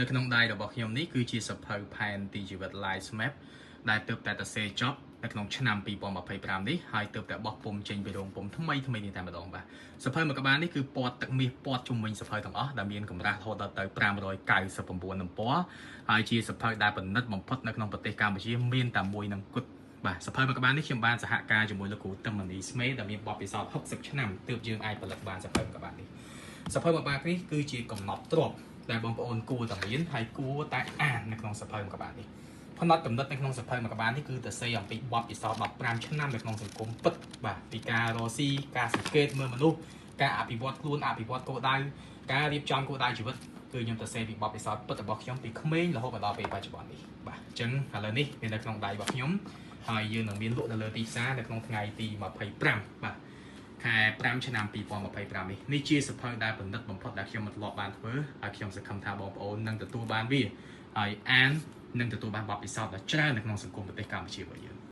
នៅក្នុងដៃរបស់ខ្ញុំនេះគឺជាសភៅផែនទីជីវិត Life Map ដែលទើបតែសរសេរចប់នៅក្នុងឆ្នាំ2025នេះហើយទើបតែបោះពុំចេញពីរោងពុំថ្មីថ្មីនេះតែម្ដងបាទសភៅមួយក្បាលនេះគឺពណ៌ទឹកមាសពណ៌ជុំវិញសភៅទាំងអស់ដែលមានកម្រាស់រហូតដល់ទៅ599ទំព័រហើយជាសភៅដែលពិនិត្យបំផុតនៅក្នុងប្រទេសកម្ពុជាមានតែមួយនឹងគត់បាទសភៅមួយក្បាលនេះខ្ញុំបានសហការជាមួយលោកគ្រូទឹមមនីស្មេដែលមានបទពិសោធន៍60ឆ្នាំទើបយើងអាចផលិតបានសភៅមួយក្បាលនេះសភៅមួយក្បាលនេះគឺជាកំណត់ទ្រព្យដែលបងប្អូនគួរតែមានហើយគួរតែអាននៅក្នុងសភៅមួយក្បាលនេះផ្នត់កំណត់នៅក្នុងសភៅមួយក្បាលនេះគឺទៅសេអំពីបទពិសោធន៍15ឆ្នាំនៅក្នុងសង្គមពិតបាទពីការរកស៊ីការសង្កេតមើលមនុស្សការអភិវឌ្ឍខ្លួនអភិវឌ្ឍគោលដៅការរៀបចំគោលដៅជីវិតគឺខ្ញុំទៅសេពីបទពិសោធន៍ពិតរបស់ខ្ញុំពីក្មេងរហូតមកដល់ពេលបច្ចុប្បន្ននេះបាទអញ្ចឹងឥឡូវនេះមាននៅក្នុងដៃរបស់ខ្ញុំហើយយើងនឹងមានលក់នៅលើទីផ្សារនៅក្នុងថ្ងៃទី25បាទខែ5ឆ្នាំ2025នេះនេះជាសភៅដែលពិនិត្យបំផុតដែលខ្ញុំមិនធ្លាប់បានធ្វើហើយខ្ញុំសង្ឃឹមថាបងប្អូននឹងទទួលបានវាហើយអាននឹងទទួលបានបទពិសោធន៍ដ៏ច្រើននៅក្នុងសង្គមប្រទេសកម្ពុជារបស់យើង។